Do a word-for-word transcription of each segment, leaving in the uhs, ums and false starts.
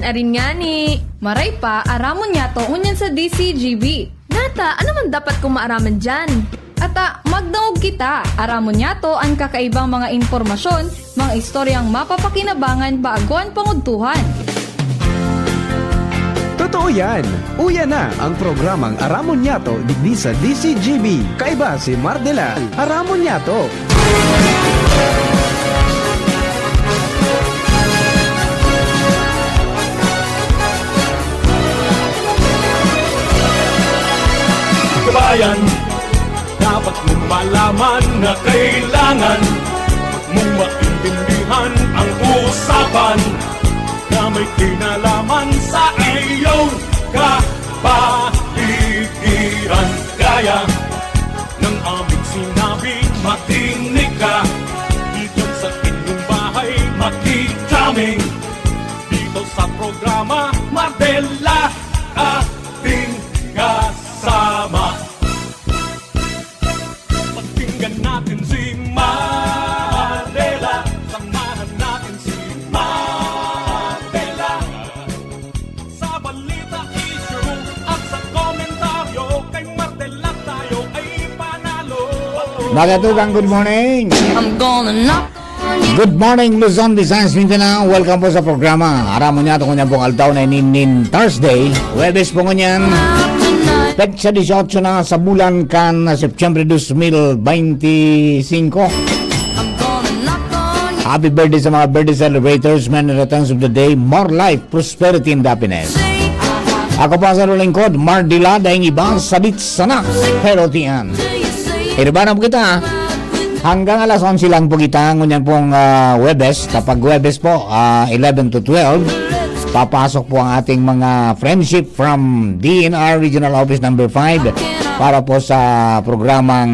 Arin ngani, maray pa, aramon niyato ngunyan sa D C G B. Nata, ano man dapat kong maaraman diyan? Ata, magdangog kita. Aramon niyato an kakaibang mga impormasyon, mga istoryang mapapakinabangan bago an pangudtuhan. Totoo yan! Uya na ang programang Aramon Niyato digdi sa D C G B. Kaiba si Mardela. Aramon Niyato! Kabayan, dapat mong malaman na kailangan mong maintindihan ang usapan na may kinalaman sa iyong kapaligiran. Kaya ng aming sinabi, makinig ka. Dito sa inyong bahay, makikaming. Dito sa programa, Mardela, ating kasama. Pakinggan natin si Mardela. Samahan natin si Mardela. Sa balita, issue at sa komentaryo, kay Mardela tayo ay panalo. Mga tugang, good morning! I'm gonna knock on you. Good morning, Luzon, Visayas, Mindanao. Welcome po sa programa. Aram mo niya, kung yan pong aldaw na inin Thursday, Huwebes po ngunyan. Petsa dieciocho na sa bulan kan Setyembre dos mil beintisinko. I'm gonna knock on you. Happy birthday sa mga birthday celebrators, many returns of the day, more life, prosperity, and happiness. Ako po ang sarong lingkod, Mardila, daing iba, salit sana, pero tiyan. Iribanan po kita, ha? Hanggang alas onse lang po kita, ngunyan pong ah, Huwebes. Kapag Huwebes po, ah, eleven to twelve, papasok po ang ating mga friendship from D N R Regional Office Number five para po sa programang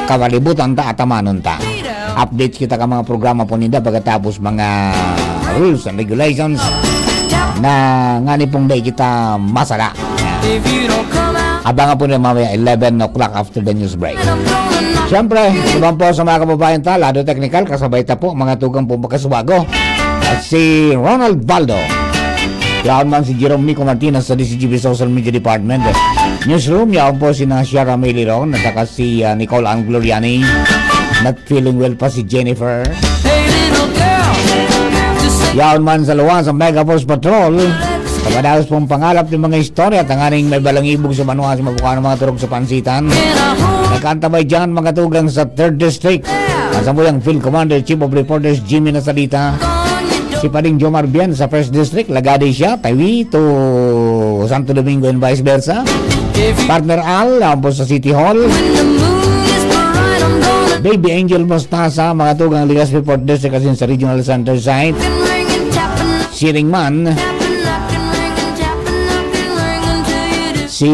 Kawalibutan Ta, Atamanon Ta. Update kita ka mga programa po ninda pagkatapos mga rules and regulations na ngani pong dai kita masala. If you don't come out, Abangan po nila mamaya eleven o'clock after the news break. I'm gonna knock. Siyempre, naman po sa mga kababayan ta, lado teknikal, kasabay ta po, mga tugang po makasubago. At si Ronald Baldo. Yaon man si Jerome Nico Martinez sa D C G B Social Media Department. Newsroom, yaon po si na Shara Miliron at saka si ah, Nicole Ann Gloriani. Not feeling well pa si Jennifer. Hey, little girl, just say Yaon man sa luwas ang Mega Force Patrol. Pagkadaos pong pangalap ng mga istorya, tanganing may balangibog sa banwa sa mabuka ng mga turog sa pansitan. can I hold Nagkaantabay dyan, mga tugang sa third District. Ang sambuyang Field Commander, Chief of Reporters, Jimmy Nasalita. on your door? Si Pading Jomar Bien sa first District, lagadi siya, Tawi to Santo Domingo and vice versa. If you Partner Al, yaon po sa City Hall. when the moon is bright, I'm gonna Baby Angel Mostaza, mga tugang Legazpi Fourth District, asin sa Regional Center Site. knocking, ringing, tapping, Siring man, tapping, knocking, ringing, tapping, knocking, ringing till you do. si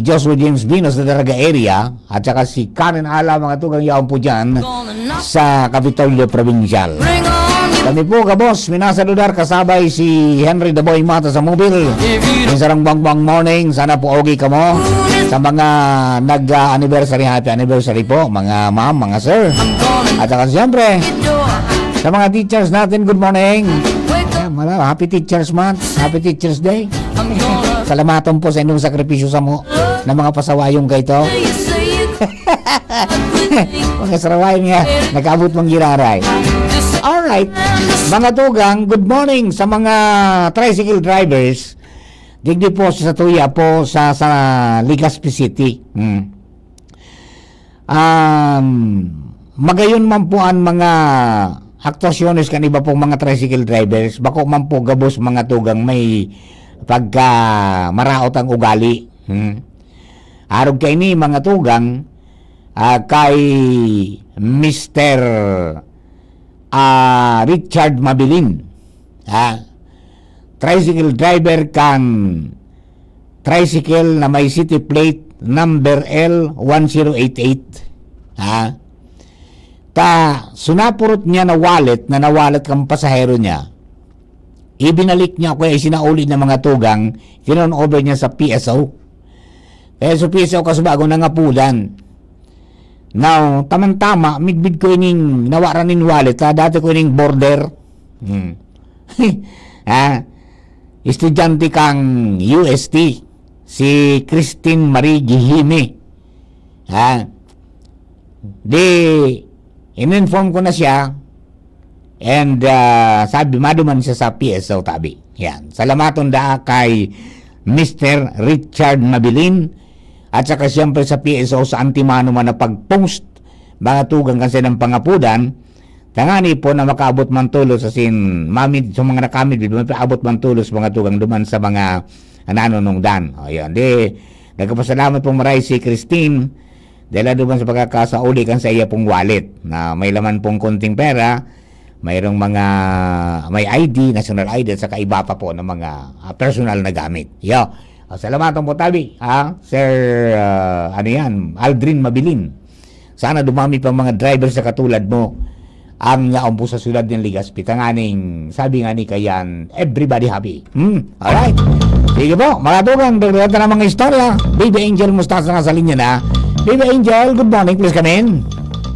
Joshua James Bino sa Daraga area, at saka si Karen Ala, mga tugang yaon po dyan Gonna knock, sa Kapitolyo Provincial. ring on you. Kami po, gabos, minasaludar kasabay si Henry Daboy Mata sa Mobile. If you Yung sarang bongbong morning, sana po okay kamo. Sa mga nag-anniversary, happy anniversary po, mga ma'am, mga sir. I'm gonna At saka siyempre, door. Sa mga teachers natin, good morning. Wake up, Ayan, mala, happy Teachers Month, happy Teachers Day. I'm gonna Salamaton po sa inyong sakripisyo sa mo na mga pasawayong kaito. you say you Mga saraway nga, nag-abot mong giraray. Alright, mga tugang, good morning sa mga tricycle drivers. Digdi po sa Tuya po sa, sa Legazpi City. Hmm. Um, magayon man po ang mga aktuasyones kan iba pong mga tricycle drivers, bako man po gabos mga tugang may pagka maraot ang ugali. Hmm. Arog kaini mga tugang, ah, kay Mister ah, Richard Mabilin. Ha? Tricycle driver kan tricycle na may city plate number L one zero eight eight. Ha? Ta, sunapurot niya na wallet, na nawalat kan pasahero niya. Ibinalik niya o kaya isinauli ng mga tugang, tinon over niya sa P S O. Kaya sa P S O kasubago nangapulan. Now, tamang-tama, midbid ko ining nawaran nin wallet, ha? Dati ko ining border. Hmm. Ha? estudyante kang U S T, si Christine Marie Gihime. Ha? Di, in-inform ko na siya, and, ah, sabi, maduman siya sa P S O tabi. Yan. Salamaton daa kay Mister Richard Mabilin, at saka siyempre sa P S O sa antimano man na pag-post, mga tugang kasi ng pangapudan, tangani po na makaabot man tulos asin mamid sa mga nakamid, mapaabot man tulos mga tugang duman sa mga nanunungdan. O, yun. Di, nagpapasalamat pong maray si Christine dahil duman sa pagkakasauli kan sa iya pong wallet na may laman pong konting pera, mayroong mga, may I D, national I D, at saka iba pa po ng mga, ah, personal na gamit. Yo. Ah, salamaton po tabi, ha, Sir, ah, ano yan, Aldrin Mabilin. Sana dumami pang mga driver sa katulad mo ang yaon po sa siyudad ng Legazpi. Tanganing, sabi nga ni Kayan, everybody happy. Hmm? Alright. Sige po, mga tugang, dagdagan ta ng mga istorya. Baby Angel, musta sa nga sa linya na? Baby Angel, good morning, please come in.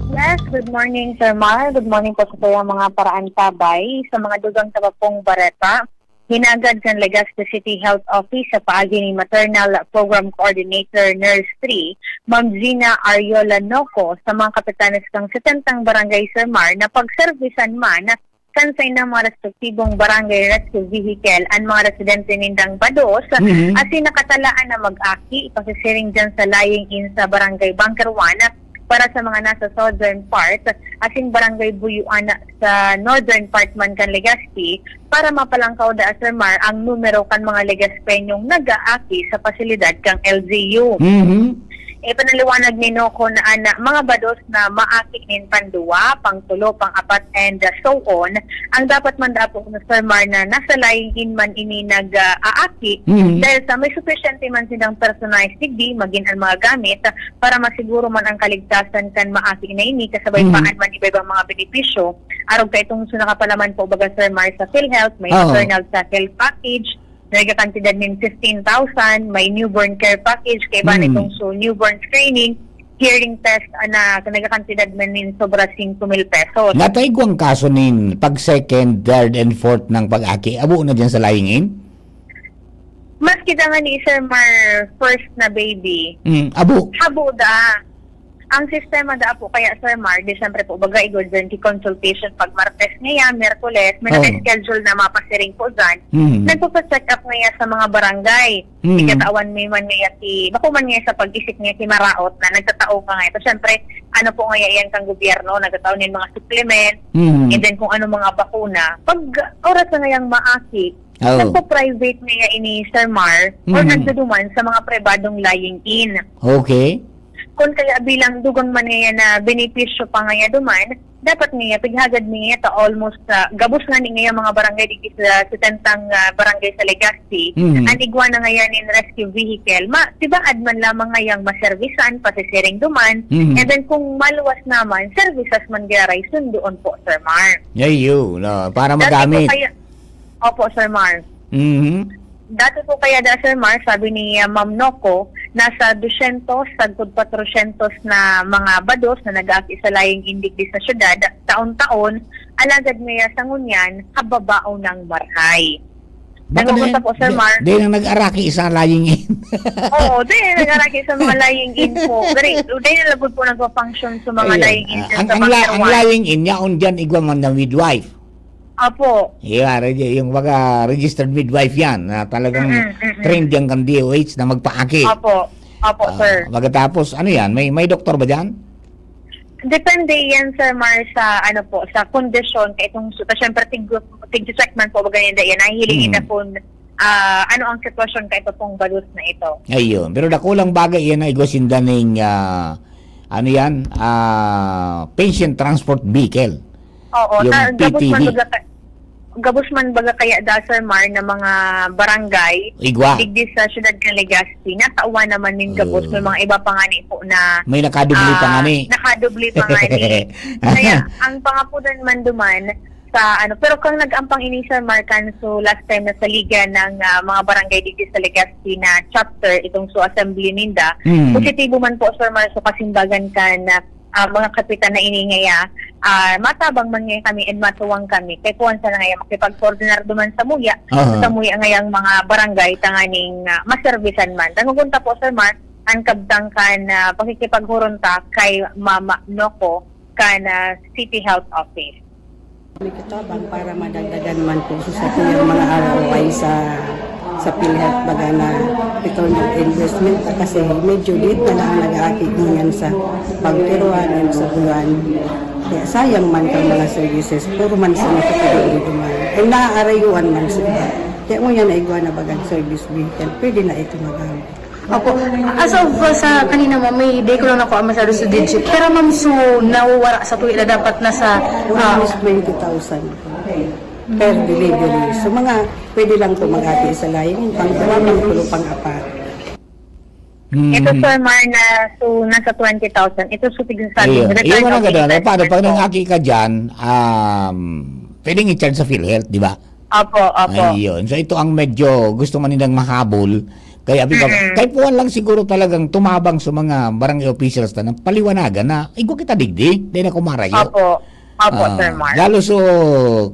Yes, good morning, Sir Mar. Good morning po sa kayang mga paraantabay. Sa mga dugang sa pong bareta, hinagad kan Legazpi City Health Office sa paagi ni Maternal Program Coordinator Nurse three, Ma'am Gina Ariola Noco, sa mga kapitanes kang setentang barangay, Sir Mar, na pagservisan man kan saindang mga respektibong barangay rescue vehicle an mga residente nindang bados, Mhm. asin nakatalaan na mag-aki, pasisiring dyan sa lying-in sa barangay Bunker one para sa mga nasa southern part, asin barangay Buyuan sa northern part man kan Legazpi, para mapalangkaw da, Sir Mar, ang numero kan mga Legazpeñong nag-aaki sa pasilidad kang L G U. Mhm. Ipanaliwanag ni Noco na an mga bados na maaki nin pangduwa, pangtulo, pang-apat, and uh, so on, ang dapat man dapat na, Sir Mar, na nasa lying-in man ini nag-aaki, Mhm. dahil sa may sufisyente man silang personalized digdi, magin ang mga gamit, para masiguro man ang kaligtasan kan maaki na ini, kasabay pa Mhm. an man iba-ibang mga benepisyo. Arog ka itong so nakapalaman po, baga, Sir Mar, sa PhilHealth, may Oo. maternal sa health package, nagkakantidad nin fifteen thousand, may newborn care package, kaiba Hmm. nitong so newborn screening, hearing test, ah, na nagkakantidad man nin sobra singko mil pesos. Nataigwang kaso nin pag second, third, and fourth ng pag-aki, abo na dyan sa lying-in? Maski da nga ni Sir Mar, first na baby, Mm, abo. habo da. Ang sistema da po kaya, Sir Mar, di siyempre po, baga, emergency consultation pag Martes ngayon, Miyerkules, may Oo. naka-schedule na mapasiring po dyan. Mm. Nagpapacheck up ngayon sa mga barangay. Mm. Ikatawan mo man ngayon si, bako man ngayon sa pag-isip niya si Maraot na nagtatao ka ngayon. So, siyempre, ano po ngayon yan kang gobyerno, nagtatao niyan mga supplement, Mm. and then kung ano mga bakuna. Pag oras na ngayang maaki, Oo. nagpa-private ngayon ini, Sir Mar, or Mm. nagduduman sa mga pribadong lying-in. Okay. Kung kaya bilang dugang man ngayon na benepisyo pa ngayon duman, dapat ngayon, pighagad niya ta almost sa, gabos nga ni ngayon mga barangay, digdi sa setentang, ah, barangay sa Legazpi, Mm. an igwa na ngayon in rescue vehicle, ma, tibaad man lamang ngayang maservisan, pasisiring duman, Mm. and then kung maluwas naman, services man garay sundoon po, Sir Mar. Yayo, no, para Dati po magamit. kaya, opo, Sir Mar. Mhm. Dati po kaya da, Sir Mar, sabi ni, ah, Ma'am Noco, nasa dosyentos sagkod kwatrosyentos na mga bados na nag-aaki sa lying-in digdi sa syudad taon-taon, alagad ngaya sa ngunyan, kababaon ng marahay. Baka Nagkakita din- po, Sir di- Mar. Di na nag-araki sa lying-in. Oo, di, nag-araki sa mga lying-in po. Gari, di na lagod po nagpa-function sa mga Ayun. lying-in, Ah, sir, ang, sa ang, la- Bunker ang one. lying-in, yaon dyan, igwa man na midwife. Opo. Yeah, regi- yung mga registered midwife yan, na talagang Mm-mm, mm-mm. trained yan kan D O H na magpaaki. Opo. Opo, Ah, sir. Pagkatapos, ano yan? May, may doktor ba dyan? Depende yan, Sir Mar, sa ano po, sa kondisyon. Kaya itong, so, syempre, tig-, tig-check man po, ganyan na yan. Nahihiling Hmm. ita kung ah, ano ang sitwasyon kay itong bados na ito. Ayun. Pero dakulang bagay yan na igwa sinda ning, ah, ano yan? Ah, patient transport vehicle. Oo, Yung ta- gabos man P T V. baga ka- gabos man baga kaya da, Sir Mar, na mga barangay, Igwa. digdi sa siyudad ng Legazpi, natauhan naman nin gabos, Oo. may mga iba pa nga ni po na May nakadubli pa ah, nga ni. Nakadubli pa nga ni. Kaya ang pangapudan man duman sa ano, pero kung nag-ampang ini, Sir Mar, kan so last time na sa Liga ng ah, mga Barangay digdi sa Legazpi na chapter, itong so assembly ninda, Hmm. positibo man po, Sir Mar, so kasimbagan kan ah, ah, mga kapitan na ini ngaya, ah, matabang man ngaya kami and matuwang kami. Kay kuwan sana ngaya makipag-coordinar duman sa muya, Aha. sa muya ngayang mga barangay tanganing, ah, maserbisan man. Dangogon ta po, Sir Mark, ang kabtang kan, ah, pakikipaghuron ta kay Mama Noko kan, ah, City Health Office. May katabang para madagdagan man po sa satuyang mga R O I sa, sa PhilHealth, baga na return of investment, kasi medyo late na lang ang nag-aaki ngunyan sa pagtiruan and sa buwan. Kaya sayang man kang mga services, puro man sa mga kapatid duman. Ay, naaarayuan man sila. Kaya ngunyan na igwa na bagang service vehicle, pwede na ito magamit. Opo. As of, uh, sa kanina, ma'am, may di ko lang nakuha masyado sa digit. Pero, ma'am, so, nawawara sa tuwi na dapat nasa, ah, Almost twenty thousand. Per delivery. So, mga pwede lang po mag-ati sa lain, pang-awa, pang-tulo, pang-apat. Mm. Ito, Sir Mar, na, so, nasa twenty thousand. Ito, so, tigsasabi, Ayun. return Iyon of ang ganda, no? investment Paano pag po. nangaki ka dyan, um, pwedeng i-charge sa PhilHealth, di ba? Opo, opo. Ayun. So, ito ang medyo gusto man nilang mahabol. Kaya, abi ko, Mm-mm. kay puwan lang siguro talagang tumabang sa mga barangay officials na paliwanagan na, "Igwa kita digdi, di na kumarayo." Opo. Opo, Ah, Sir Mark. lalo sa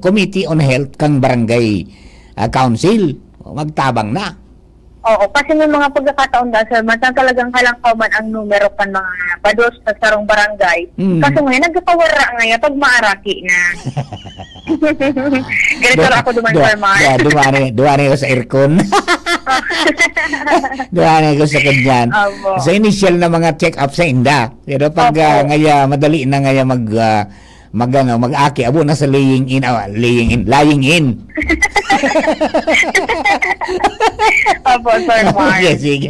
Committee on Health kang barangay, ah, council, magtabang na. Oo, kasi may mga pagkakataon da, Sir Mark, na talagang halangkaw man ang numero kan mga bados sa sarong barangay. Mm. Kaso ngayon, nagkakawara ngayon pag maaraki na. Ganito Du-, lang ako duman, du-, Sir Mark. du-, duwa ni, duwa ni sa aircon. Duwa ni ko sa kanya. Opo. Sa initial na mga check-up sa inda. Pero pag, Opo. ah, ngaya, madali na ngaya mag, ah, mag, ano, mag-aki, abo na sa laying in, ah, laying in, lying in. Opo, Sir Mark. Okay, sige.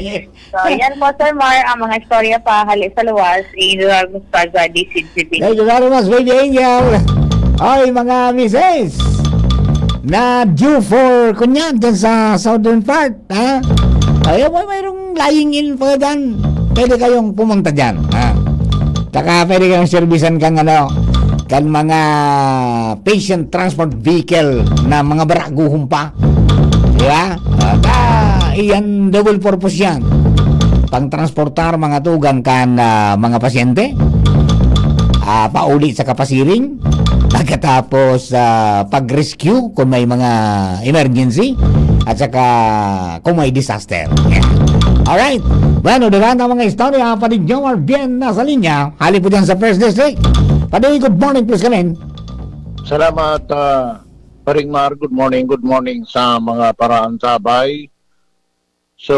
So, yan po, Sir Mar, ang mga istorya pa hali sa luwas, ilalabas pa sa D C G P. Thank you very much, Baby Angel. Oy, mga misis na due for kunyan dyan sa southern part, ha? Ay, may, mayroong lying in pa dyan. Pwede kayong pumunta dyan, ha? Tsaka pwede kayong servisan kang ano, kan mga patient transport vehicle na mga baraguhon pa. Di ba? At, ah, iyan, double purpose yan. Pang-transportar mga tugang kan, ah, mga pasyente, ah, pauli sa kapasiring. Pagkatapos, ah, pag-rescue kung may mga emergency. At saka kung may disaster. Yeah. Alright. Bueno, di ba, ang mga istorya pa ninyo are bien nasa linya. Hali po dyan sa First District. Padi, good morning, please come in. Salamat, ah, Paring Mar. Good morning, good morning sa mga paraantabay. So,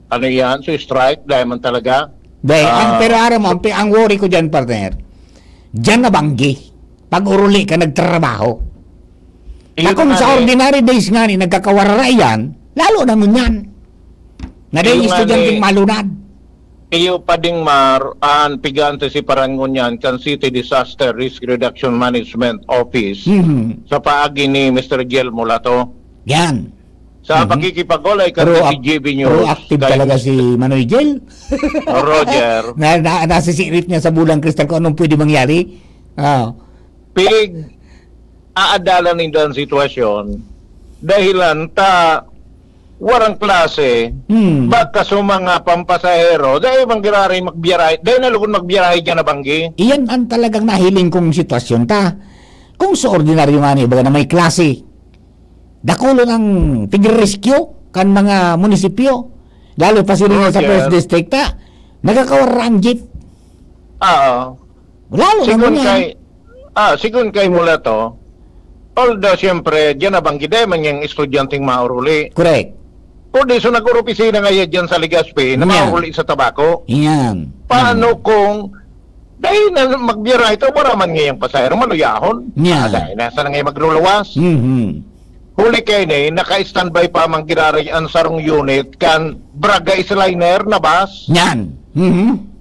ano yan? So, strike, dahil man talaga. Dahil, ang, Ah, pero aram mo, ang, pi-, ang worry ko dyan, partner, dyan na banggi. Pag uruli ka, nagtrabaho. Iyo Na kung nga sa eh. ordinary days nga ni, nagkakawarara yan, lalo na mo niyan. Na dahil Iyo nga estudyanteng ni. malunad. Iyo pa ding mar, an pigante si parangon yan kan City Disaster Risk Reduction Management Office Mhm. sa paagi ni Mister Jel Mulato. Yan. Sa Mhm. pakikipag-olay kan Proac-, D C G B News, proactive kay talaga si Manoy Jel. Roger. Na, na, nasisirip niya sa bulang kristal kung anong pwede mangyari. Ah. Pig, aadalan ninda an sitwasyon. Dahilan ta, warang klase, Hmm. baka sa mga pampasahero, dahil man giraray magbiyarahe, dahil na lugod magbiyarahe dyan na banggi. Iyan ang talagang nahiling kong sitwasyon ta. Kung sa ordinaryo nga ni, baga na may klase, dakulon ang tigre-rescue kan mga munisipyo, lalo pa sila sa Roger. First District, ta, nagkakawara ang jeep. Oo. Lalo na Sigun ngunyan. kay, ah, sigun kay Mulato, although siyempre, diyan na banggi, dai man niyang estudyanteng mauruli. Correct. Kundi so nag-uropisina ngayon diyan sa Legazpi na Yan. mauruli sa tabako. Yan. Paano Mm. kung dai na magbiyara ito, wala man ngayang pasahero, maluyahon? Yan. Ah, dai na, sana ngayon magluluwas? Mhm. Huli kaini, naka-standby pa man giraray an sarong unit kan Braga Sliner na bus. Yan. Mhm.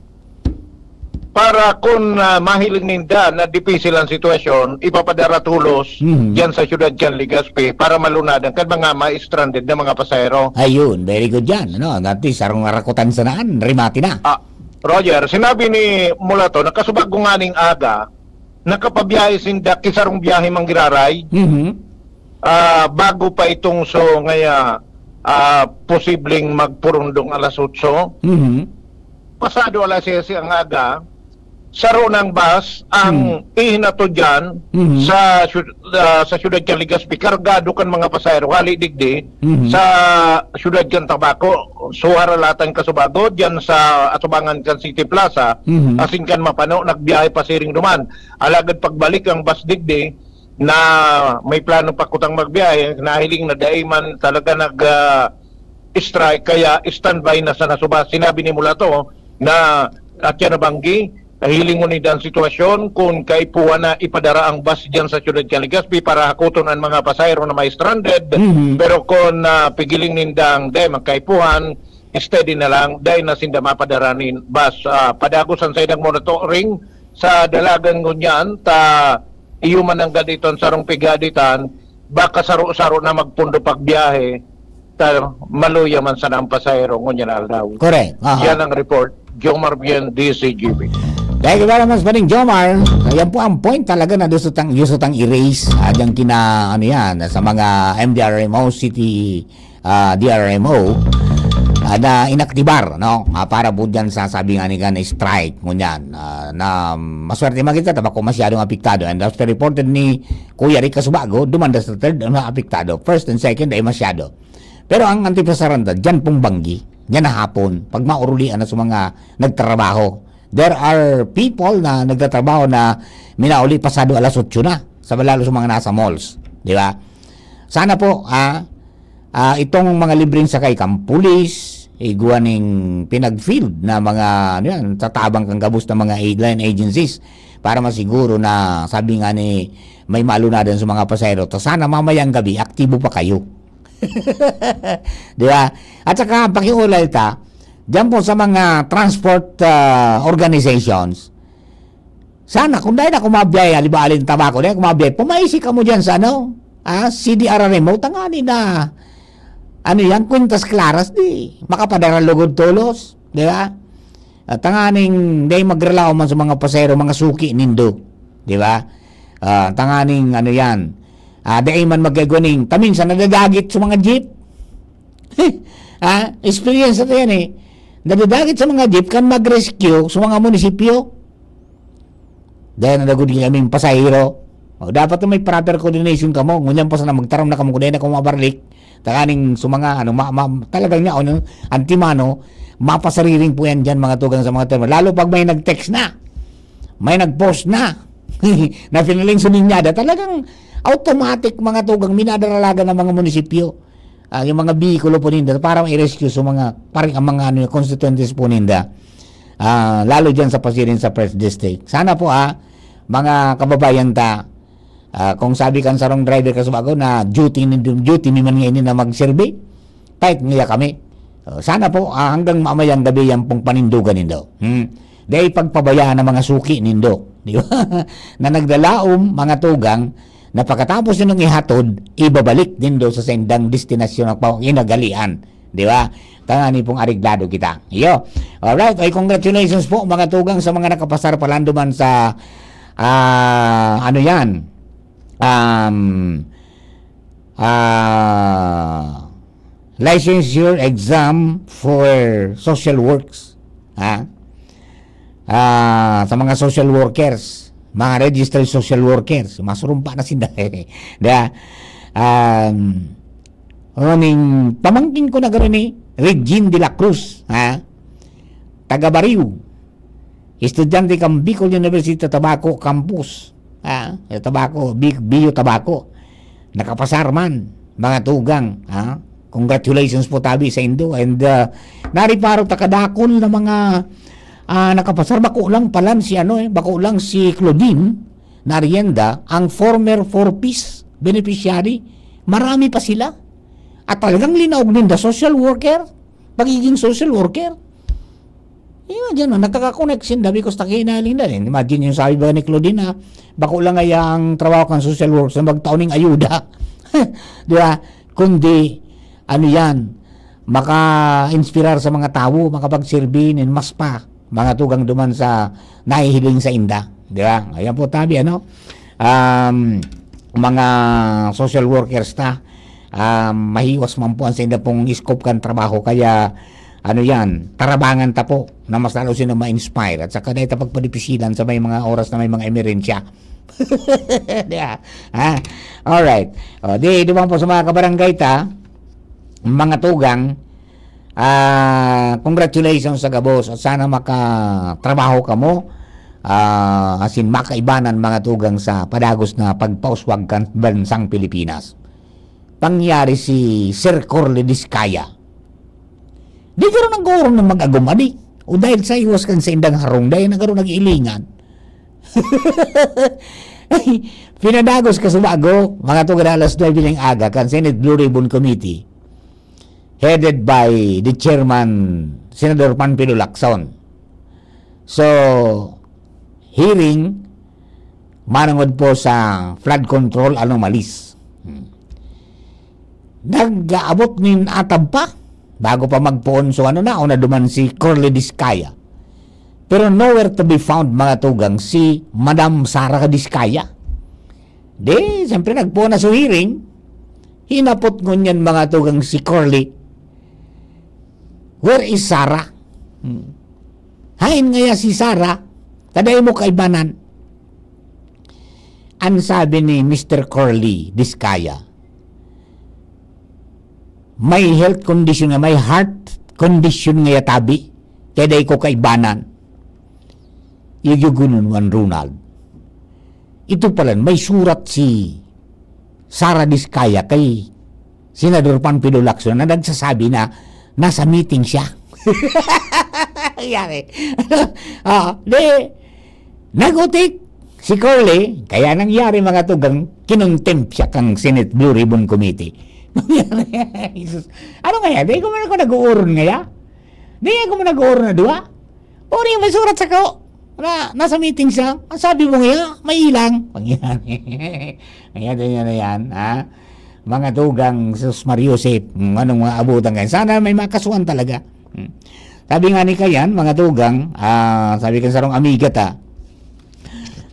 Para kun, ah, mahiling ninda na dipisil ang sitwasyon, ipapadara tolos Mhm. diyan sa siyudad kan Legazpi para malunadan kan mga ma-stranded na mga pasahero. Ayun, very good yan. Ano, dati sarong arakutan sanaan, rimati na. Ah, Roger, sinabi ni Mulato, nakasubag ko nganing aga, nakapabiyahe sinda ki sarong biyahe man giraray. Mhm. Ah, bago pa itong so ngaya, ah, posibleng magpurundong alas otso. Mhm. Pasado alas siyete ang aga, saro nang bus ang ihinatod diyan sa syud-, ah, sa siyudad kan Legazpi, kargado kan mga pasahero, hali digdi sa siyudad kan Tabaco, suharalatan Kasubago, diyan sa atubangan kan City Plaza, asin kan Mapano, nagbiyahe pasiring duman. Alagad pagbalik ang bus digdi, na may plano pa kutang magbiyahe, nahiling na dai man talaga nag, ah, strike, kaya standby na sana suba. Sinabi ni Mulato na, at yan nabanggi, hilingon ninda ang sitwasyon kung kaipuhan na ipadara ang bus diyan sa siyudad kan Legazpi para hakoton ang mga pasahero na may stranded. Pero kung, ah, pigiling nindang dai magkaipuhan, steady na lang, dai na sinda mapadara nin bus. Ah, padagos an saindang monitoring sa dalagan ngunyan, ta iyo man nanggad iton sarong pighaditan, baka saro-saro na magpundo pagbiyahe, ta maluya man sana ang pasahero ngunyan na aldaw. Correct. Aha. Yan ang report. Jomar Bien, D C G B. Thank you very much, Paring Jomar. Ayan po ang point talaga na gusto tang, gusto tang i-raise. Adyang kina, ano yan, sa mga M D R M O, City ah, D R M O, ah, na inaktibar, no? Ah, para po dyan sa sabi nga ni kan strike, ngunyan, ah, na maswerte man kita, ta bako masyadong apektado. And as per reported ni Kuya Rick Kasubago, dumanda sa third ang mga apektado. First and second ay masyado. Pero ang antipasaran ta, dyan pong banggi, dyan na hapon, pag maurulian na sa mga nagtrabaho. There are people na nagtatrabaho na minauli pasado alas otso na, sa lalo sa mga nasa malls, di ba? Sana po, ah, ah, itong mga libreng sakay kan pulis, igwa ning pinag-field na mga, ano yan, tatabang kan gabos na mga aid line agencies para masiguro na, sabi nga ni, may malunadan sa mga pasahero. Ta sana mamayang gabi, aktibo pa kayo. Di ba? At saka, pakiulay ta, diyan po sa mga transport, ah, organizations, sana, kung dai na kumabiyahe, halimbawa, alin, Tabaco, dai na kumabiyahe, pumaisi kamo diyan sa, ano, ah, C D R R M O, tangani na, ano yan, kwintas klaras, di, makapadara lugod tolos, di ba? At tanganing, dai magrelaw man sa mga pasahero, mga suki nindo, di ba? Ah, tanganing, ano yan, ah, dai man magkagwaning, ta minsan nadadagit sa mga jeep. Ah, experience na yan eh. Nadadagit sa mga jeep kan mag-rescue sa mga munisipyo. Dahil nadagod kaming pasahero. O, dapat na may proper coordination kamo. Ngunyan pa sana magtaram na kamo kung dahil na kamo mabarlik. Takaning sa mga, ano, ma, ma, talagang niya, ano, antimano, mapasariring po yan dyan, mga tugang sa mga termo. Lalo pag may nag-text na, may nag-post na, na pinaling suminyada, talagang automatic, mga tugang, minadaralagan ng mga munisipyo. Ah, yung mga bihikulo po ninda para ma-rescue sa mga, parang ang mga, ano, constituentes po ninda. Ah, lalo dyan sa Pasirin, sa First District. Sana po, ah, mga kababayan ta, ah, kung sabi kan sarong driver Kasubago na duty ni, duty mi man ngayon na magserbi, kahit nga kami. Oh, sana po, ah, hanggang mamayang gabi yan pong panindugan nindo. Hmm. Dahil pagpabayaan ng mga suki nindo, di ba? Na nagdalaom, mga tugang, na pagkatapos nindong ihatod, ibabalik nindo sa sendang destinasyon ng pang-, inagalian. Di ba? Tangani pong areglado kita. Iyo. Alright. Ay, congratulations po, mga tugang, sa mga nakapasar palanduman sa, ah, ano yan? Um, ah, licensure exam for social works. Ha? Ah, sa mga social workers, mga registered social workers, masurumpa na sinda. Diba? Um, Uning pamangkin ko na garo ni Regine de la Cruz, ha? Taga Bariw. Estudyante kan Bicol University Tabaco Campus. Ha? Sa Tabaco, Bi-, Bio Tabaco. Nakapasar man, mga tugang, ha? Congratulations po tabi sa indo. And, uh, nariparo ta kadakol na mga, ah, nakapasar. Bako lang palan si ano eh, bako lang si Claudine na Arienda, ang former Four Ps beneficiary. Marami pa sila. At talagang linaog ninda social worker, pagiging social worker. Imagine mo, nagkaka-connect sinda because takinaling na rin. Imagine yung sabi ba ni Claudine, ah, bako lang ay ang trabaho kan social worker sa magtao ning ayuda. Di ba? Kundi, ano yan, maka-inspirar sa mga tawo, makapagserbi nin mas pa, mga tugang duman sa nahihiling sa inda. Di ba? Ayan po, tabi, ano? Um, mga social workers ta, um, mahiwas man po ang sa inda pong scope kan trabaho. Kaya, ano yan, tarabangan ta po na mas lalo sila ma-inspire at saka dahil ta pagpadipisilan sa may mga oras na may mga emerensya. Di ba? Ha? Alright. O, di, di ba po sa mga kabarangay ta, mga tugang, ah, congratulations sa gabos at sana makatrabaho kamo, ah, asin makaibanan mga tugang sa padagos na pagpauswag kan bansang Pilipinas. Pangyari si Sir Corley Discaya. Di garo nag-oorong na mag-agom, adi. O dahil sa iwas kan saindang harong, dahil na garo nag-iilingan. Ay, pinadagos ka sa bago, mga tugang na alas nuebe ng aga, kan Senate Blue Ribbon Committee, headed by the chairman, Senador Panfilo Lacson. So, hearing, manungod po sa flood control anomalies. Hmm. Nag-aabot nin atab pa, bago pa magpoon. So, ano na, o naduman si Corley Discaya. Pero nowhere to be found, mga tugang, si Madam Sara Discaya. Di, siyempre, nagpoon na sa hearing. Hinapot ngunyan, mga tugang, si Corley, "Where is Sara? Hmm. Hain ngaya si Sara? Taday mo kaibanan?" Ang sabi ni Mister Corley Discaya, "May health condition nga, may heart condition ngaya tabi, kaya dai ko kaibanan." Iyo gugunon, Juan Ronald. Ito pala, may surat si Sara Discaya kay Senador Panfilo Lacson na nagsasabi na nasa meeting siya. Yari. Ah, di, nagutik si Corley, kaya nangyari, mga tugang, kinontempt siya kang Senate Blue Ribbon Committee. Jesus. Ano kaya? Di ko man ako nag-uuron ngaya? Di ako man nag-uuron na duwa? Puri, may surat sa ko. Na, nasa meeting siya. Ang sabi mo ngayon, may ilang. Pangyan. Ayan, yan, yan, yan, ha? Mga tugang, sus, Mariosep, hmm, anong mga abutan kayo? Sana may makasuhan talaga. Hmm. Sabi nga ni Kayan, mga tugang, ah, sabi kan sarong amiga ta,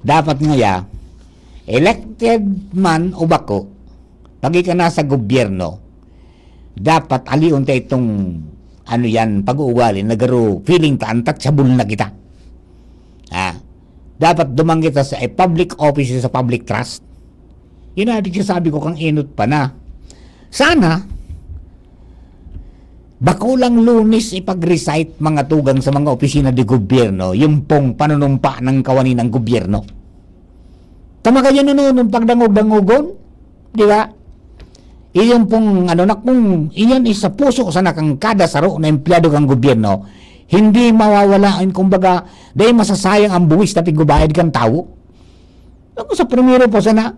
dapat ngaya, elected man o bako, pag ika nasa gobyerno, dapat alion ta itong, ano yan, pag-uugali, nagaro feeling ta, untouchable na kita. Ha? Dapat duman kita sa, eh, public office, sa public trust. Yun ang sabi ko kang inot pa na. Sana, bakulang Lunes ipag-recite, mga tugang, sa mga opisina de gobyerno, yung pong panunumpa ng kawani ng gobyerno. Tama kayo, nununong pagdangog-dangogon? Di ba? Iyon pong, ano na, kung iyon is sa puso sana kang kada saro na empleyado kang gobyerno, hindi mawawala, kumbaga, dahil masasayang ang buwis na pigubayad kang tawo. Ako sa primero po sana,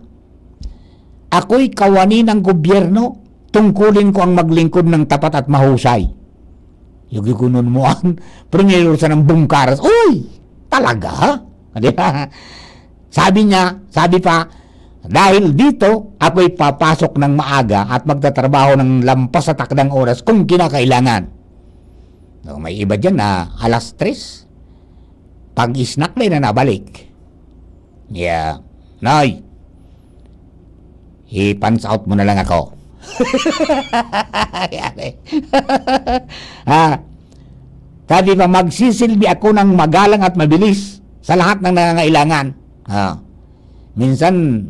ako'y kawani ng gobyerno, tungkulin ko ang maglingkod ng tapat at mahusay. Yung gigunon mo ang primero sa ng bungkaras. Uy! Talaga? Di ba? Sabi niya, sabi pa, "Dahil dito, ako'y papasok ng maaga at magtatrabaho ng lampas sa takdang oras kung kinakailangan." No, may iba dyan na alas tres, pag-snack na na nabalik. Yeah. Nay, i-pants out mo na lang ako. Yari. Ah, sabi pa, "Magsisilbi ako ng magalang at mabilis sa lahat ng nangangailangan." Ah, minsan,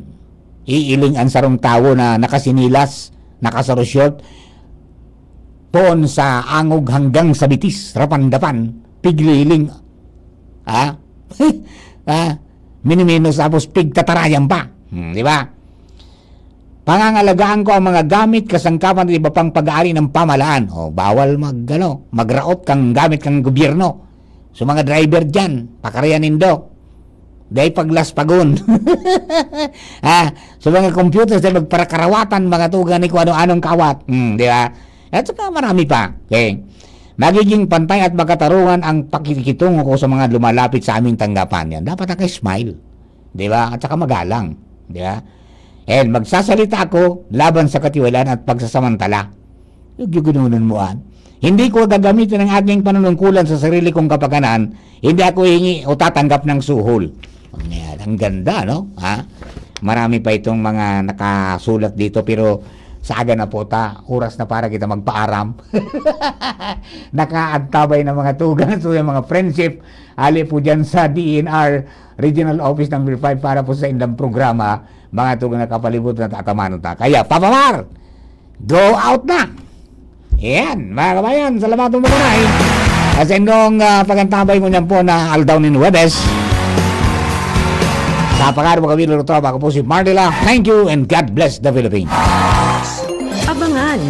iiling ang sarong tawo na nakasinilas, nakasaro-short, poon sa angog hanggang sa bitis, rapan-dapan, pigliling. Ha? Ha? Miniminos tapos pigtatarayan pa. Hmm, di ba? "Pangangalagaan ko ang mga gamit, kasangkapan at iba pang pag-aari ng pamahalaan." O, bawal mag, ano, magraot kang gamit kang gobyerno. So, mga driver dyan, pakarayan nindo. Dahil paglaspagon. Ha? So, mga computer, dahil magparakarawatan, mga tugang ni kung ano-anong kawat. Hmm, di ba? At saka marami pa. Okay. "Magiging pantay at makatarungan ang pakikitungo ko sa mga lumalapit sa aming tanggapan." Yan. Dapat naka-smile. Di ba? At saka magalang. Di ba? And magsasalita ako laban sa katiwalaan at pagsasamantala. Yung ginugununan mo, ah. "Hindi ko gagamitin ang aking panunungkulan sa sarili kong kapakanan. Hindi ako hingi o tatanggap ng suhol." Ayan, ang ganda, no? Ha? Marami pa itong mga nakasulat dito, pero Saga na po ta, oras na para kita magpaaram. Nakaantabay na mga tugang, so yung mga friendship, ali po dyan sa D E N R Regional Office Number five para po sa indang programa, mga tugang na kapalibot na tatamanon ta. Kaya, Papa Mar, go out na! Yan, mga kabayan, salamat mo muna eh. Sa indong uh, pagantabay mo niyan po na aldaw nin Huwebes. Sa pangalan mo kami, Lolo Tropa, ako po si Marnila. Thank you and God bless the Philippines. Abangan